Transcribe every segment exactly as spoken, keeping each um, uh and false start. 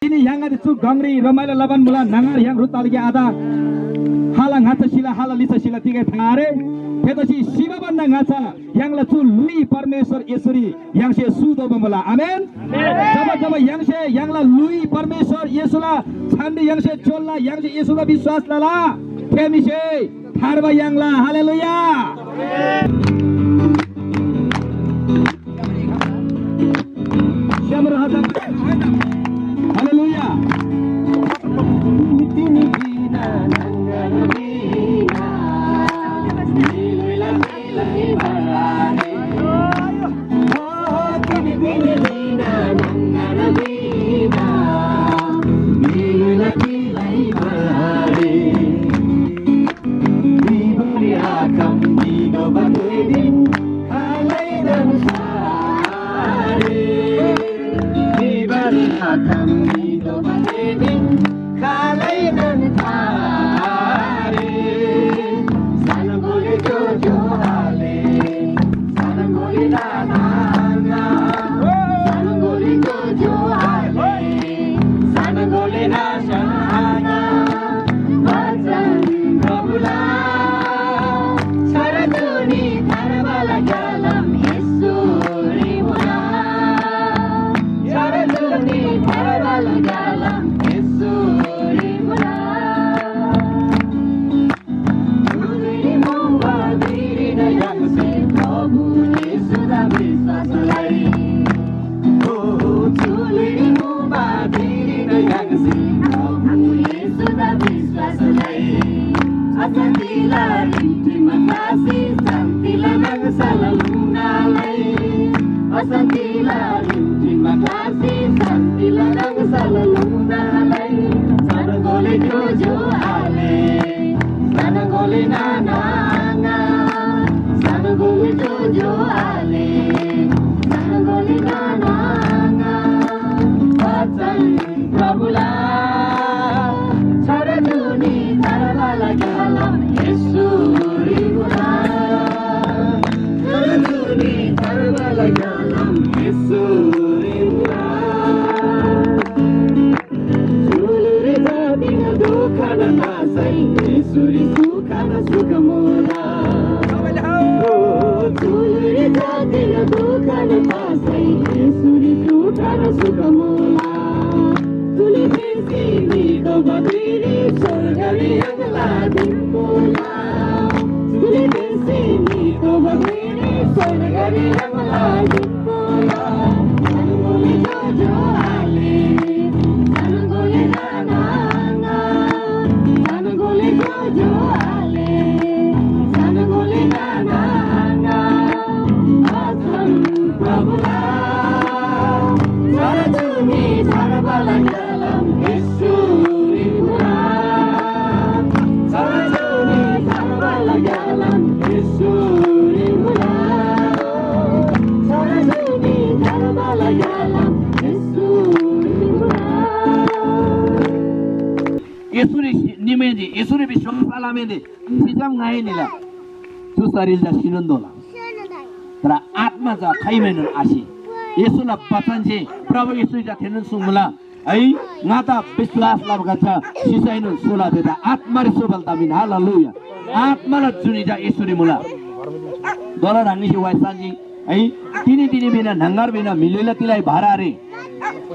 तिनी य्‍हाङगदे चु गङरी रमाइलो लबान मुला, न्‍हङगर य्‍हाङ ह्रुत्तालगे आत। हाला ङाच्‍छा सिला, हाला लिच्‍छा सिला, तिगै था आरे। थेतसी सिबा भन्‍दा ङाच्‍छा य्‍हाङला चु ल्‍हुइ परमेश्‍वर येशूरी य्‍हाङसे सुतोःबा मुला। आमेन। जब जब य्‍हाङसे य्‍हाङला ल्‍हुइ परमेश्‍वर येशूला छानरी य्‍हाङसे चोल्‍ला, य्‍हाङसे येशूदा विश्‍वास लला, थे म्‍हिसे थार्बा याङ्ला। हालेलुया। हालेलुया। येशूरी निमेन्‍जी, येशूरी विश्‍वास आलमेन्‍जी सिसम ङाइ निला। चु शरीर चा सिनोन दोला, तर आत्मा चा खाइमैनोन आसि। येशूला वचन जे प्रभु येशू चा थेनोन सुङ्मुला। है, ङादा विश्‍वास लबा चा सिसैनोन सोला थेदा आत्‍मारी सोबाल तमिन। हालेलुया। आत्‍माला जुनी चा येशूरी मुला। दोला ह्राङनीसे वाइसानजी है, तिनी तिनी बिना न्‍हङगर बिना म्‍हिलोइला तिलाइ भार आरे।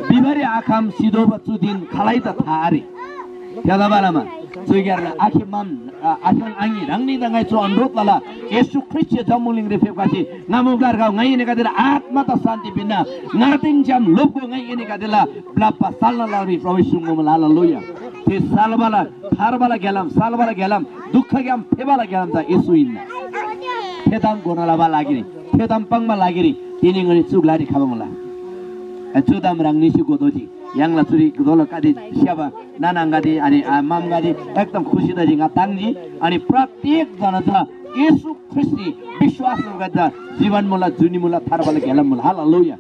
बिबारी आखम सिदोबा चु दिन खालै त था आरे। थेदा बालामा चुग्‍यारला आखे माम आसन आङी ह्राङनी दा ङाइ चु अनुरोध लला। येशू ख्रीष्‍टसे जम्‍बुलिङरी फेप्‍खसी ङा मुग्‍दार गाउ ङाइ एनीगदेला आत्‍मा त शान्ति पिन्‍ना। ङादेन छ्‌याम लोप्‍गो ङाइ एनीगदेला ब्‍लप्‍बा साल्‍ना लबरी प्रभु सुङ्मुला। हालेलुया। थे साल्‍बाला, थार्बाला ग्‍यालाम, साल्‍बाला ग्‍यालाम, दुःखग्‍याम फेबाला ग्‍यालाम चा येशू हिन्‍ना। थे ताम घोना लबा लागिरी, थे ताम पाङ्बा लागिरी तिनी ङनी चु ग्‍लारी खबा मुला। चु ताम ह्राङनीसे घोतोःजी। य्‍हाङला चुरी दोला कति स्‍याबा नानाङगदे अनि आ, मामगदे एकदम खुसी तजी ङा ताङ्जी। अनि प्रत्येक जना चा येशू ख्रीष्‍टरी विश्‍वास लबागदे चा जीवन मुला, जुनी मुला, थार्बाला ग्‍यालाम मुला। हालेलुया।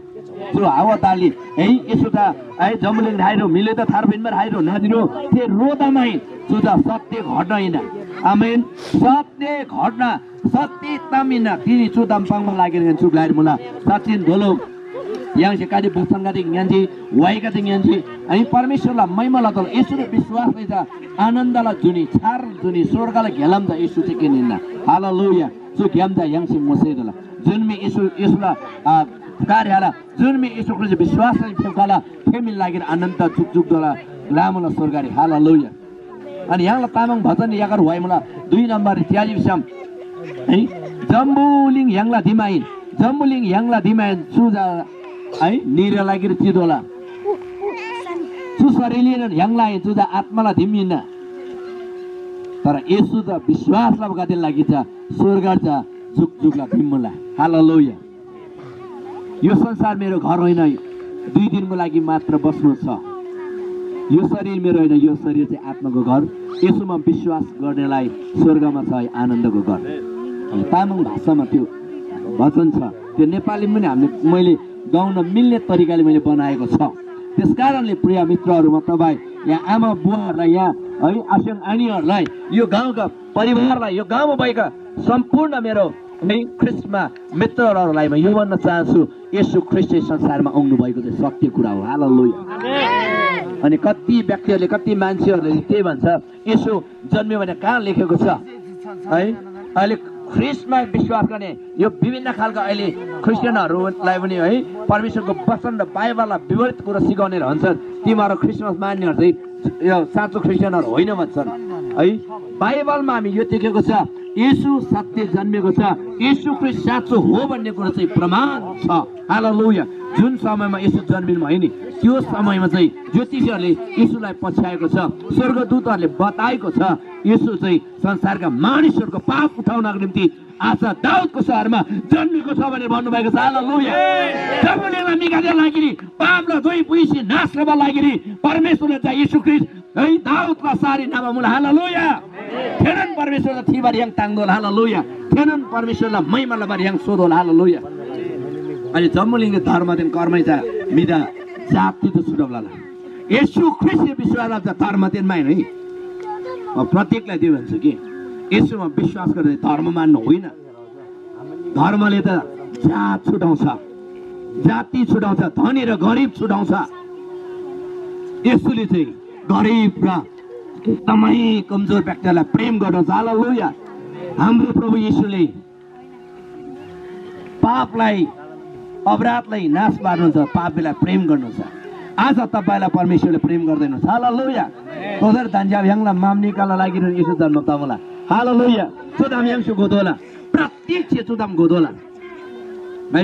चु हावा ताली है, येशू ता है जम्‍बुलिङ हाइरो, मिले त थार पिन्‍बार हाइरो, नाजिरो, थे रोदामाई चु चा सत्य घटना हिन्‍ना। आमेन। सत्य घटना सत्य ताम हिन्‍ना, तिनी चु ताम पाङ्बा लागिरी ङनी चु ग्‍लारी मुला। साँच्‍चिन धोलो य्‍हाङसे गाते बचनगदे ङ्‌यान्‍जी, व्‍हाइगदे ङ्‌यान्‍जी, अनि परमेश्‍वरला महिमा लतोःला। येशूरी विश्‍वास लैजा आनन्दला जुनी, छार जुनी, स्‍वर्गला घेलाम चा येशू चे हिन्‍ना। हालेलुया। चु ग्‍याम चा य्‍हाङसे मोसेतोःला। जुन म्‍हि येशू, येशूला, आ, कार्य हाला, जुन म्‍हि येशू ख्रीष्‍ट विश्‍वास लसी फेप्‍खला, थे म्‍हिला लागिरी आनन्द जुकजुकधोला ग्‍लामुला स्‍वर्गरी। हालेलुया। अनि य्‍हाङला तामाङ भजन याकर व्‍हाइमुला दुई नम्बर च्‍याजी भिसम, है, जम्‍बुलिङ य्‍हाङला दिम आहिन, जम्‍बुलिङ य्‍हाङला दिम आहिन, चु चा, है, न्‍हीला लागिरी चितोःला। चु शरीरएनोन य्‍हाङला आहिन, चु चा आत्‍माला दिम हिन्‍ना। तर येशू चा विश्‍वास लबागदेला लागि चा स्‍वर्ग चा जुकजुकला दिम मुला। हालेलुया। यो संसार मेरो घर होइन, दुई दिनको लागि मात्र बस्नु छ। यो शरीर मेरो होइन, यो शरीर चाहिँ आत्माको घर। येशूमा विश्वास गर्नेलाई स्वर्गमा छ है आनन्दको घर। अनि तामाङ भाषामा त्यो भजन छ, त्यो नेपालीमा पनि हामीले, मैले गाउन मिल्ने तरिकाले मैले बनाएको छ। त्यस कारणले प्रिय मित्रहरूमा तपाईँ यहाँ आमा बुवाहरूलाई, यहाँ है आस्याङ आनीहरूलाई, यो गाउँका परिवारलाई, यो गाउँमा भएका सम्पूर्ण मेरो है ख्रीष्टमा मित्रहरूलाई म यो भन्न चाहन्छु, येशू ख्रीष्ट चाहिँ संसारमा आउनु भएको चाहिँ सत्य कुरा हो। हालेलुया। अनि कति व्यक्तिहरूले, कति मान्छेहरूले त्यही भन्छ, येशू जन्म्यो भने कहाँ लेखेको छ है? अहिले ख्रीष्टमा विश्वास गर्ने यो विभिन्न खालका अहिले क्रिस्चियनहरूलाई पनि है परमेश्वरको वचन र बाइबललाई विपरीत कुरा सिकाउने रहन्छन्। तिमीहरू क्रिसमस मान्नेहरू चाहिँ यो साँचो क्रिस्चियनहरू होइन भन्छन् है। बाइबलमा हामी यो देखेको छ, येशू सत्य जन्मेको छ, येशू ख्रीष्ट साँचो हो भन्ने कुरा चाहिँ प्रमाण छ। हालेलुया। जुन समयमा येशू जन्मिनु भयो नि, त्यो समयमा चाहिँ ज्योतिषीहरूले येशूलाई पछ्याएको छ, स्वर्गदूतहरूले बताएको छ, येशू चाहिँ संसारका मानिसहरूको पाप उठाउनको निम्ति आज दाऊदको सहरमा जन्मेको छ भनेर भन्नुभएको छ। हालेलुया। जम्‍बुलिङला म्‍हिगदेला लागिरी, पाप र धोइ पुइसी नाश लबा लागिरी परमेश्वरले चाहिँ येशू ख्रीष्ट है दाऊदला सारी नाबा मुला। हालेलुया। थेनोन परमेश्वरला थिबारी य्‍हाङ ताङ्दोला। हालेलुया। थेनोन परमेश्वरला महिमा लबारी य्‍हाङ सोधोला। हालेलुया। अनि जम्‍बुलिङले धर्मदेन कर्मै चा म्‍हिदा जाति त छुटब लला। येशू ख्रीष्टसे विश्वास लबा चा धर्मदेन माइन है। म प्रत्येकलाई त्यो भन्छु कि येशूमा विश्वास गर्ने धर्म मान्नु होइन। धर्मले त जात छुटाउँछ, जाति छुटाउँछ, धनी र गरिब छुटाउँछ। येशूले चाहिँ गरिब र एकदमै कमजोर व्यक्तिहरूलाई प्रेम गर्नुहुन्छ। हालेलुया। हाम्रो प्रभु येशूले पापलाई, अपराधलाई नाश पार्नुहुन्छ, पापीलाई प्रेम गर्नुहुन्छ। आज तपाईँलाई परमेश्वरले प्रेम गर्दैनछ। हालेलुया। तोदर दान्ज्याब य्‍हाङला मामनिकाला लागि येशू जन्म तमुला। हालेलुया। चुदाम य्‍हाङसे गोदोला। प्रत्येक छे चुदाम गोदोला। है।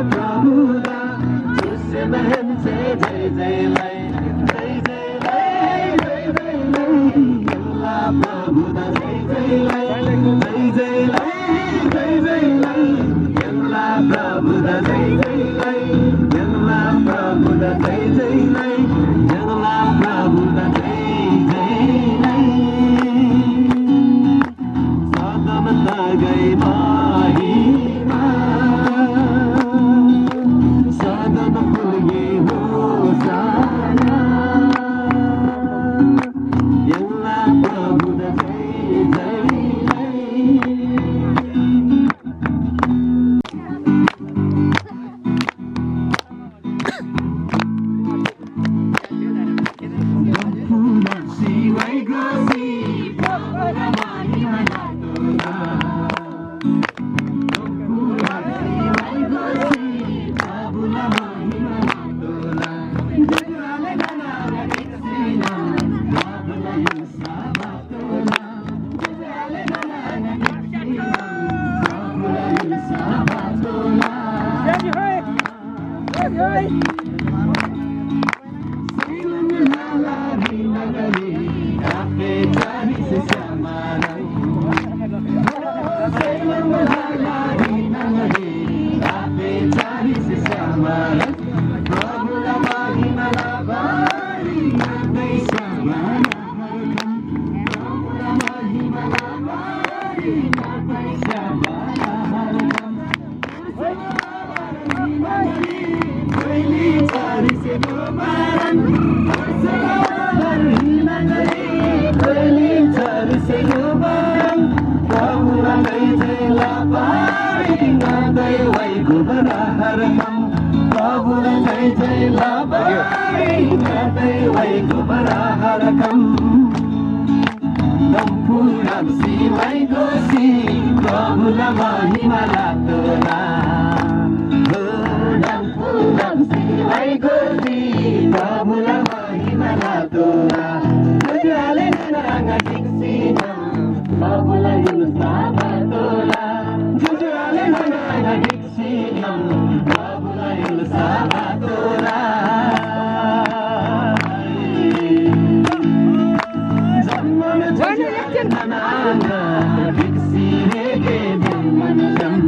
प्रभुदा, जय जय लै, जय जय लै, जय जय लै, यल्ला प्रभुदा जय जय लै, जय जय लै, जय जय लै, यल्ला प्रभुदा जय जय लै, यल्ला प्रभुदा जय जय लै, यल्ला प्रभुदा जय जय लै। सदन तागै महिमा, सदन पुगे होसाना। यल्ला प्रभुदा जय जय लै। प्रभुला महिमा लातोला। हो, डम्फु डम्सी भाइ गोजी, प्रभुला महिमा लातोला। जुजुआले नाना ढिक्सीनम, प्रभुला य्‍हुल्‍सा बातोला। जुजुआले नाना ढिक्सीनम, प्रभुला य्‍हुल्‍सा बातोला। जम्‍मान जुजुआले नाना ढिक्सीरेगे जम्‍मान जम।